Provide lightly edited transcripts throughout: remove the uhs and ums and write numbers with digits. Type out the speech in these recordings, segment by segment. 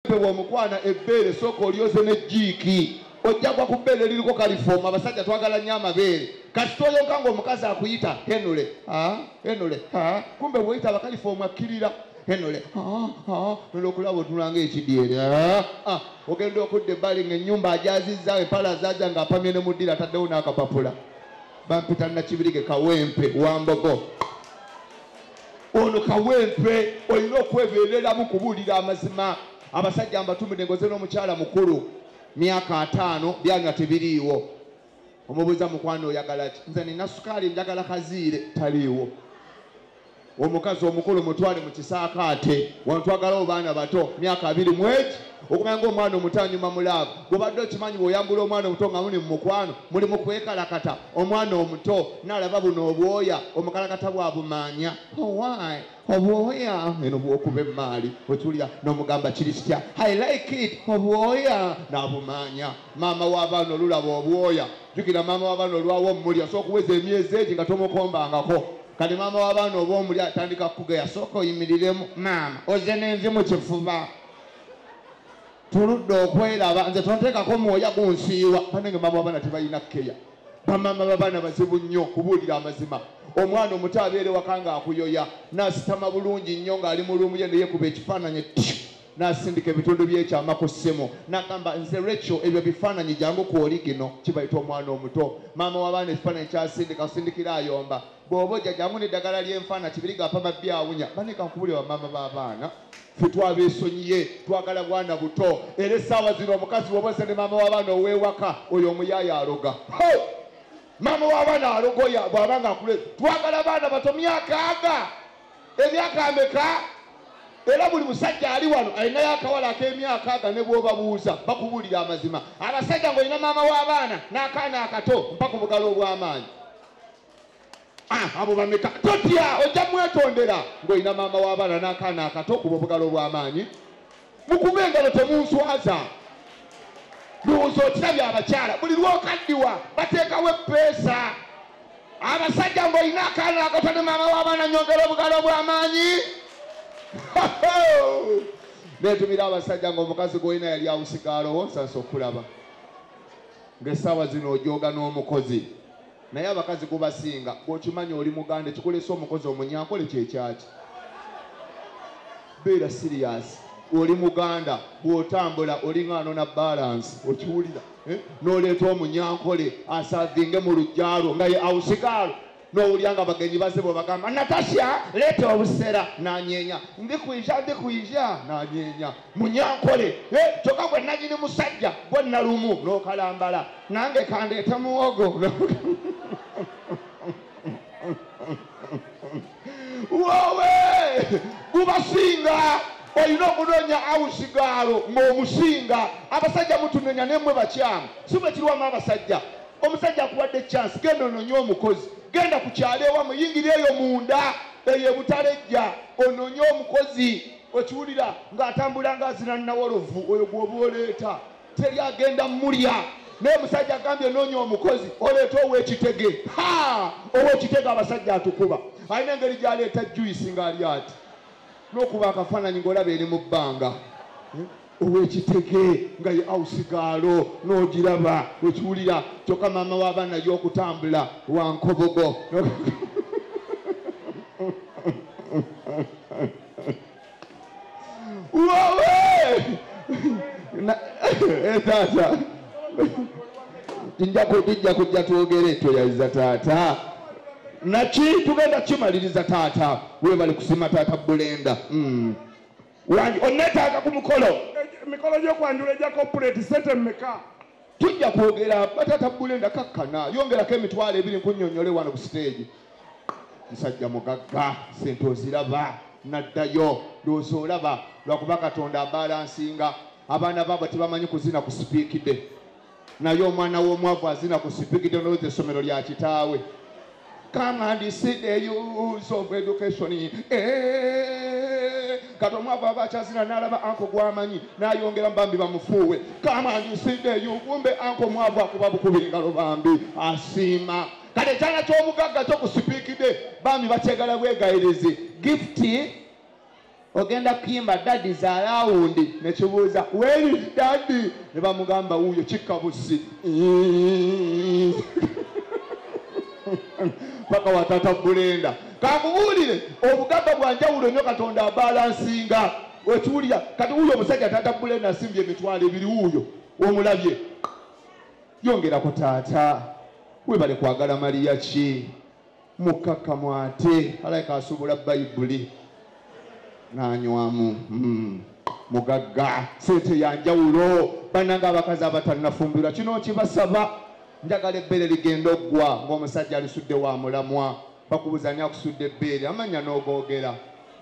Bw'omukwana ebbeere, sooka olyoze n'ejjiiki, ojja gwa ku bbeere liriko kalifoomu. Abasajja twagala nnyo amabeere. Kati toyonka ng'omukazi akuyita Henule, Henule, kumbe bw'oyita abakalifoomu akkirira Henule, nolwokulaba otunula ng'ekidyere. Ogenda okudda ebbali ng'ennyumba ajazizza empala zaaja ng'apamye ne muddira, ataddewo n'akapapula. Bampita Nakibirige Kawempe Wambogo. Ono Kawempe olina okwebeereramu kubuulira amazima. Abasajja mbatumidde ngoze n'omukyala mukulu, myaka 50, byanywa tebiriiwo. Omubuuza, "Mukwano, oyagala ki?" "Nze nina sukaali, njagala kaziire." Taliiwo. Omukazi omukulu mutwale mu kisaakaate. Wano twagalawo baana bato, myaka 20 mwegi. Okumanya ngaomwana omuto anyuma mu love, bwobadde okimanyi, bw'oyambula omwana omuto nga muli mu mukwano, muli mu kwekalakata, omwana omuto n'alaba buno obwoya, omukalakata bwabumaanya. Owai obwoya eno bwokuba emaali okiwulira n'omugamba, "Kiri kitya? I like it." Obwoya n'abumaanya. Maama w'abaana olulaba obwoya, jjukira maama w'abaana olwawo omulya, so okuweza emyezi egi nga tomukombangako. Kati maama w'abaana oba omulya atandika kukugeya, "Sooka oyimiriremu maama, oze n'envi mu kifuba, tuludde okweraba, nze tonteekako mwoya gunsiiwa." Banange, maama w'abaana tebalina keya. Bamaama b'abaana bazibu nnyo kubuulira amazima. Omwana omuto abeere waka ng'akuyoya, n'asitama bulungi nnyo ng'ali mu room ye, neyekuba ekifaananyi, n'asindika ebitundu by'ekyama ku ssimu, n'agamba, "Nze Rachel, ebyo bifaananyi, jangu ku oligino." Kibayita omwana omuto. Maama w'abaana ekifaananyi kyasindika asindikira ayomba, "Bw'oba ojja, jangu n'eddagala ly'enfaana, Kibiriga apama byawunya." Baneka nkubulira, bamaama b'abaana ffe twabeesonyiye, twagala bwana buto. Era essaawa zino omukazi bw'oba ose ne maama w'abaana ow'ewaka, oyo omuyaaya aloga. Maama w'abaana alogoya bw'aba nga akule. Twagala baana bato, myaka aga, emyaka ameka? Era buli musajja ali wano alinayo akawala ak'emyaka aga, ne bw'obabuuza bakubuulira amazima. Abasajja ng'olina maama w'abaana n'akaana akato, mpa ku bugalo obw'amaanyi. Abo bameka? Totya, ojja mwetondera. Ng'olina maama w'abaana n'akaana akato, kuba obugalo obw'amaanyi, mukube engalo, temunswaza. Ndowooza okirabye, abakyala buli lwokaddiwa bateekawo epeesa. Abasajja ng'olina akaana akato ne maama w'abaana, nyongera obugalo obw'amaanyi. Netumira abasajja ng'omukazi gw'olina yali awusigaalowo, nsansa okulaba ng'essaawa zino ojooga n'omukozi. Naye abakazi gubasinga, bw'okimanyi oli muganda, ekikulesa omukozi omunyankole kyekyaki? Beera serious, oli muganda, bw'otambula olinga anona balance, okiwulira, eh? N'oleeta omunyankole asavinge mu lujjaalwo nga ye awusigaalo, n'owulya nga bagenyi baze, bwe bagamba, "Natasha, leeta obusera," nanyeenya, "Ndikwija, ndikwija," nanyeenya munyankole, eh, kyokka gwe nanyini musajja gwe nalumu n'okalambala, "Nange kandeete muwogo." Wowe, gubasinga. Olina okunoonya awusigaalo ng'omusinga. Abasajja mutunonya, nemmwe bakyamu, si bwe kiriwamu abasajja. Omusajja akuwadde chance, genda ononye omukozi, genda ku kyalo ewamu, yingira eyo munda eyo ebutalejja, ononye omukozi, okiwulira, ng'atambula ng'azina nawolovu. Oyo gw'oba oleeta teri agenda mulya. Naye omusajja agambye noonya omukozi, oleeta ow'ekitege. Ha, ow'ekitege abasajja atukuba, alina engeri gy'aleeta juice ng'ali ati n'okuba akafaananyi ng'olaba eri mu bbanga. Eh? Ow'ekitege nga ye awusigaalo n'ogiraba, okiwulira, kyokka maama w'abaana y'okutambula wankobogo. Wowe, taata, tujja kujja twogere, toyayiza taata. Naki tugenda kimaliriza. Taata, webali kusima. Taata Bulenda. Wangi oneetaaga ku mukolo. Emikolo gy'okwanjula egya corporate, sente mmeka? Tujja kwogera. Batata Bulenda, kakkana, yongerako 20,000 nkunnyonnyole wano ku siteegi. Musajja mugagga, sente oziraba naddayo. Ndowooza olaba lwakuba Katonda abalansinga. Abaana baabwe tebamanyi kuzina ku sipiikide, naye omwana w'omwavu azina ku sipiikide, ndowooza essomero lya kitaawe. Come and see the use of education. Eh, kati omwavu aba akyazina n'alaba uncle gwamanyi n'ayongera, bambi bamufuuwe, "Come and see the use." Kumbe uncle omwavu akuba bukubi engalo, bambi asiima. Kati ekyana ky'omugagga kyo ku sipiikide, bambi bakyegala bwegayirizi. Gift. Ogenda kuyimba daddy za rawundi nekibuuza where is daddy, ne bamugamba wuuyo kikabusi paka watata bulenda. Kankubuulire obugagga bwa njawulo nnyo, Katonda abalansinga. Okiwulira kati wuuyo omusajja tata bulenda asimbye 20,000 wuuyo omulabye. Yongerako taata, webale kwagala Maria ki mukakkamu ate alayika asobola Bayibuli nanywamu. Mugagga sente ya njawulo. Bannange abakazi abatannafumbirwa kino kibasaba, njagala ebbeere ligenda oggwa ng'omusajja alisudde wa mulamwa. Bakubuuza ani akusudde ebbeere, amannya n'ogoogera.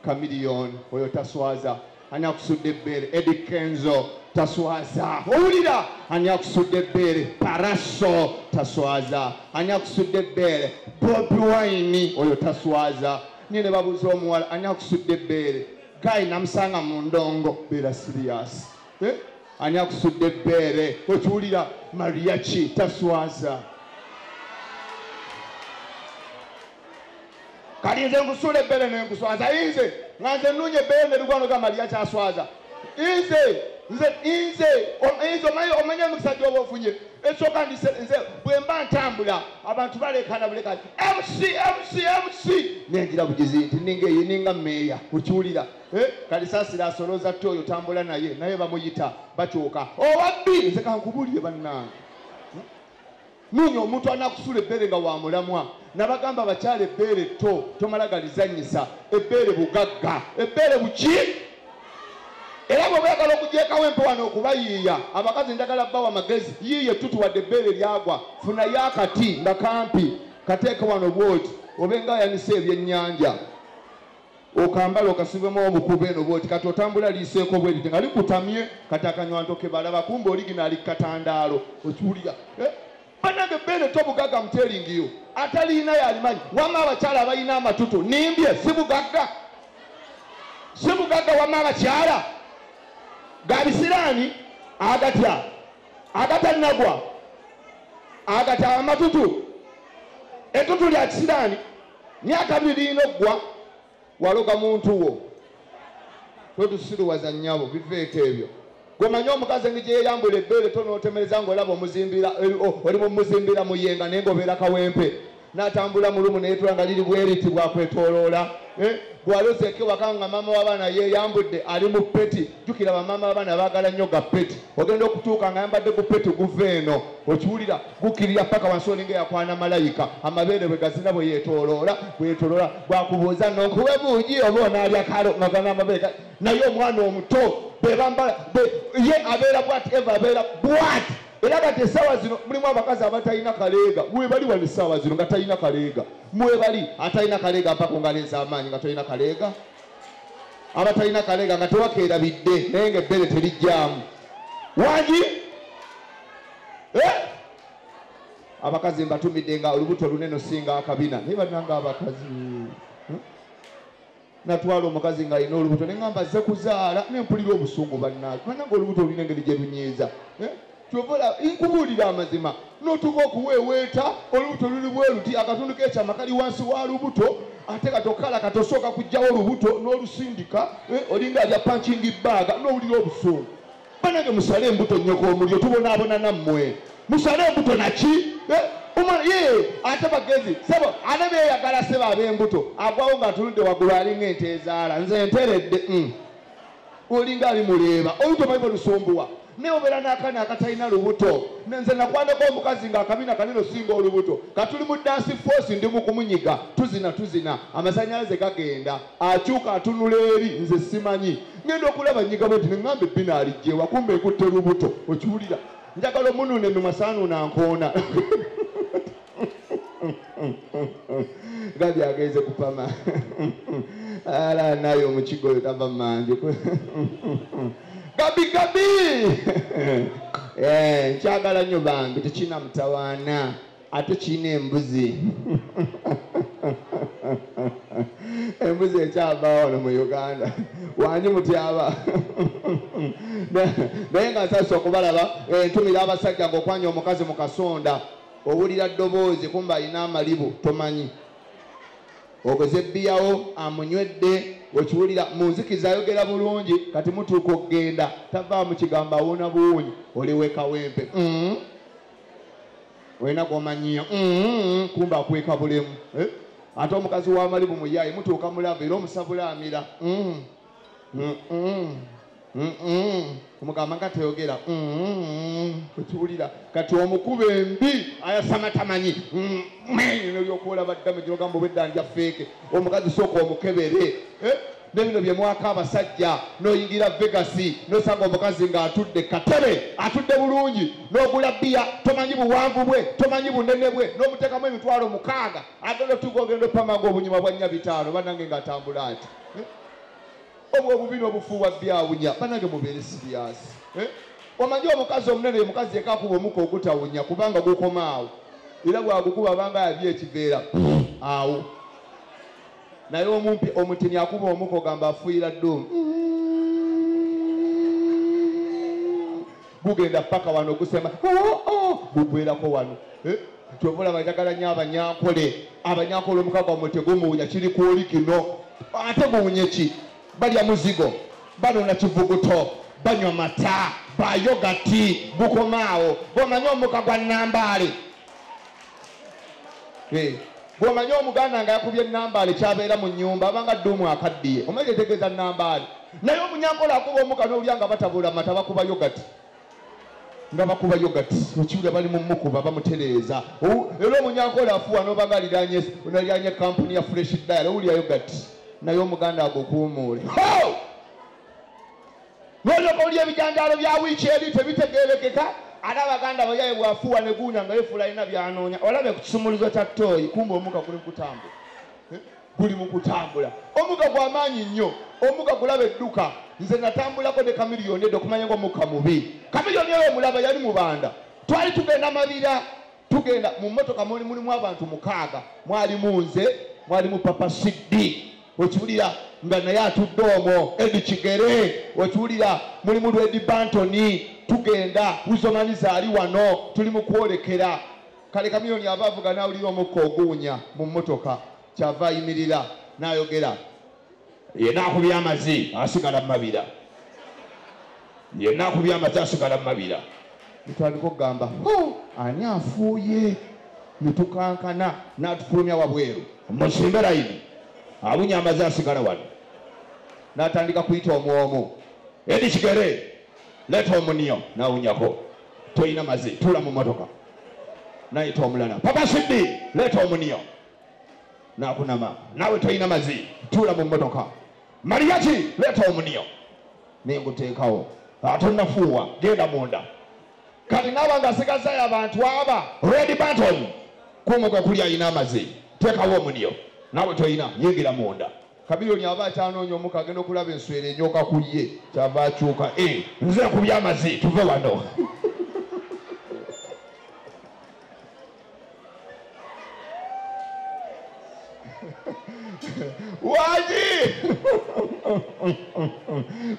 Chameleone oyo taswaza, ani akusudde ebbeere? Eddie Kenzo taswaza, owulira? Ani akusudde ebbeere? Paraso taswaza, ani akusudde ebbeere? Bobi Wine oyo taswaza. Niye ne babuuza omuwala ani akusudde ebbeere, guy namusanga mu ndongo, beera serious. Ani akusudde ebbeere? Okiwulira? Maria ki taswaza. Kali nze nkusula ebbeere nenkuswaza, nze nga nze nnunye ebbeere nerigwano ga Maria kyaswaza. Nze nze omanye emikisa gy'oba ofunye. Ekyoka nze bwe mba ntambula abantu balekana bulekana MC MC MC, nengira bugizi nti ninga eyo ninga meeya. Okiwulira? Kali saasira asolooza tte oyo tambula naye, naye bamuyita bakyuka owabbi. Nze kankubuulire bannange, noonya omuntu anakusula ebbeere nga wa mulamwa. Nabagamba abakyala ebbeere tto tomala galizannyisa, ebbeere bugagga, ebbeere buki. Era bwe oyagala okugyekawo empewa n'okubayiiya abakazi, njagala bbawa magezi, yiiye tutuwadde ebbeere lyagwa, funayo akati nga kampi kateeke wano bwoti, obe nga ayanisa ebyennyanja, okambala okasibemu obukuba eno bwoti, kati otambula liiseeko bwerite nga likutamye, kati akanywanto ke balaba kumbe oligina ali katandaalo. Okiwulira? Bannange ebbeere tobugagga, muteeringiyo ataliina yalimanyi. Wamma abakyala abalina amatutu nimbye, si bugagga, si bugagga. Wamma abakyala gabisiraani agatya agatannagwa agatya amatutu, ettutu lya kisiraani myaka 2 lirina oggwa. Waloga muntu wo, totusiruwaza nnyabo, biveeko ebyo. Gwemanye omukazi engeri gye yeeyambula ebbeere tonootemereza ng'olaba omuzimbira, oli mumuzimbira muyenga naye ng'obeera Kawempe, n'atambula mu lumu neyeetula nga liri bweriti bwakwetooloola. Gwalozeeko ewaka nga maama w'abaana yeeyambudde ali mu peti. Jjukira bamaama w'abaana baagala nnyo ga peti, ogenda okutuuka nga ayambadde gu peti guva eno, okiwulira gukkirira paka wansi olinga eyakwana malayika. Amabeere bwe gazina bwe yeetooloola bwetoloola, bwakubuuza nonkuwe buugi oba onaalya kalo magana amabeere. Naye omwana omuto bwe bambala ye abeera bwati, eva abeera bwati. Era kati essaawa zino mulimu abakazi abatalina kaleega, mwebali wano essaawa zino nga talina kaleega, mwebali atalina kaleega mpaka ngalo ez'amaanyi nga tolina kaleega, abatalina kaleega nga tewakeerabidde naye nga ebbeere terijjaamu wangi. Abakazi mbatumidde nga olubuto lunene osinga akabina, naye bannange abakazi. Natwala omukazi ng'alina olubuto ne ŋŋamba azze kuzaala, ne mpulira obusungu. Bannange, bannange olubuto olina engeri gye lunyiiza. Kyovola nkubuulira amazima, n'otuuka okuweeweeta olubuto luli bwe luti, akatundu k'ekyama kali wansi wa lubuto, ate katokala katosooka kuggyawo olubuto n'olusindika, olinga alya punching bag, n'owulira obusungu. Bannange musale embuto nnyoko omulyo, tubonaabona nammwe. Musale embuto naki? Omwana ye ate bagezi sebo ate beeyagala sebo ab'embuto, agwawo ng'atunudde waggulu alinga ente ezaala. Nze nteredde, olinga ali muleeba olubuto manyi bwe lusumbuwa, naye obeera n'akaana akatalina lubuto. Nze nakwanako omukazi ng'akabina kanene osinga olubuto, katuli mu dance force, ndi mu kumunyiga, tuzina tuzina, amasannyalaze gagenda, akyuka atunula eri, nze simanyi, ngenda okulaba nyiga bwe nti neŋŋamba ebbina alijjewa, kumbe ekutte lubuto. Okiwulira? Njagala omunuuna emimwa saanuuna nkoona. Gabi agenze kupama ala naye omukigo oyo tava mmanju. Gabi gabi, nkyagala nnyo bambi, tekirina mutawaana ate kirina embuzi. Embuzi ekyavaawo wano mu Uganda wangi mutyaba, naye nga nsasise okubalaba. Ntumira abasajja ng'okwanya omukazi mu kasonda, owulira ddoboozi kumbe alina amalibu, tomanyi ogoze ebbiyawo amunywedde. Okiwulira mu nzikiza ayogera bulungi, kati mutuuka okugenda tavaamu kigambo, awona buwunyi. Oli wekawempe olina gwomanyiyo, kumbe akweka bulemu. Ate omukazi w'amalibu muyaye, mutuuka mulava era omusabulaamira, omugamba nga teyogera. Okiwulira kati omukuba embi ayasama tamanyi nolyokuolaba ddamage nogamba obwedda nja feeke. Omukazi sooka omukebere. Nebino bye mwaka abasajja, n'oyingira Vegas n'osanga omukazi ng'atudde katebe, atudde bulungi, n'ogula bbiya, tomanyi buwanvu bwe, tomanyi bunene bwe, n'omuteekamu 60,000, agenda otuuka ogenda opamanga obunyuma bwa 4-5, bannange ng'atambula ati. Obwo obubi n'obufuuwa byawunya, bannange mubeere serious. Omanyi omukazi omunene, omukazi yekka akuba omuka ogutawunya, kubanga gukoma awo, era bwagukuba banga yabye ekiveera awo. Naye omumpi omutini akuba omuka ogamba afuuyira ddumu, gugenda paka wano gusema gugwerako wano. Kyova olaba njagala nnyo abanyankole. Abanyankole omuka gwammwe tegumuwunya, kiri kwoli kino. Ate guwunye ki? Balya muzigo, banona kivuguto, banywa mata, bayogati, gukomaawo. Bw'omanyi omuka gwa Nambaale, bw'omanyi omuganda nga yakubye Nambaale kyabeera mu nnyumba, abanga dduumu akaddiye, omanyi etegeeza Nambaale. Naye omunyankole akuba omuka n'owulya nga batabula mata, bakuba yogati, nga bakuba yogati, okiwulira bali mu mukuba bamutereeza. Era omunyankole afuuwa n'obanga aliraanye kampuni ya Fresh Dial, owulira yogati. Naye omuganda agukuumuule n'olyoka olya ebijanjaalo bya wiiki eri tebitegeerekeka. Ate abaganda bayaye bwafuuwa ne guwunya nga yefuula alina by'anoonya, olabe ku kisumuluzo kya ttooyi, kumbe omuka guli mu kutambula, guli mu kutambula. Omuka gw'amaanyi nnyo, omuka gulaba edduka. Nze natambulako ne Kamiliyoni edda okumanya ng'omuka mubi. Kamiliyoni oyo omulaba yali mubanda. Twali tugenda Mabira, tugenda mu mmotoka mulimu abantu 6, mwalimu nze, mwalimu Papa Siddi, okiwulira nga naye atudde omwo, Edi Kigere, okiwulira mulimu Lwedi Bantoni, tugenda Wizomaniza ali wano, tuli mu kwolekera. Kale Kamiliyoni aba avuga n'awulira omukka oguwunya mu mmotoka, kyava ayimirira n'ayogera, yenna akubye amazzi asigala mu Mabira, yenna akubye amazzi asigala mu Mabira. Nitandika okugamba ani afuuye, nitukankana n'atufulumya wabweru, musimbe layini, awunya amazzi asigala wano. N'atandika kuyita omwomu, Edi Kigere leeta omunio, n'awunyako, toyina mazzi, tuula mu mmotoka. N'ayita omulala, Papa Siddi leeta omunio, n'akunama, naawe toyina mazzi, tuula mu mmotoka. Mariachi leeta omunio, nenguteekawo, tonnafuuwa, genda munda. Kati naaba nga asigazayo abantu aba Red Button, kuuma gwe kuli alina amazzi, teekawo omunio, naawe toyina, yingira munda. Kamiliyoni aba akyanoonya omuka, agenda okulaba enswera enyoka ku ye, kyava akyuka, nze nkubye amazzi, tuve wano. Wagi!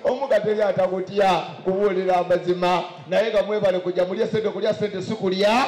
Omuka teri atakutya kubuulira amazima, naye nga mwebale kujja mulye sente, kulya sente si kulya.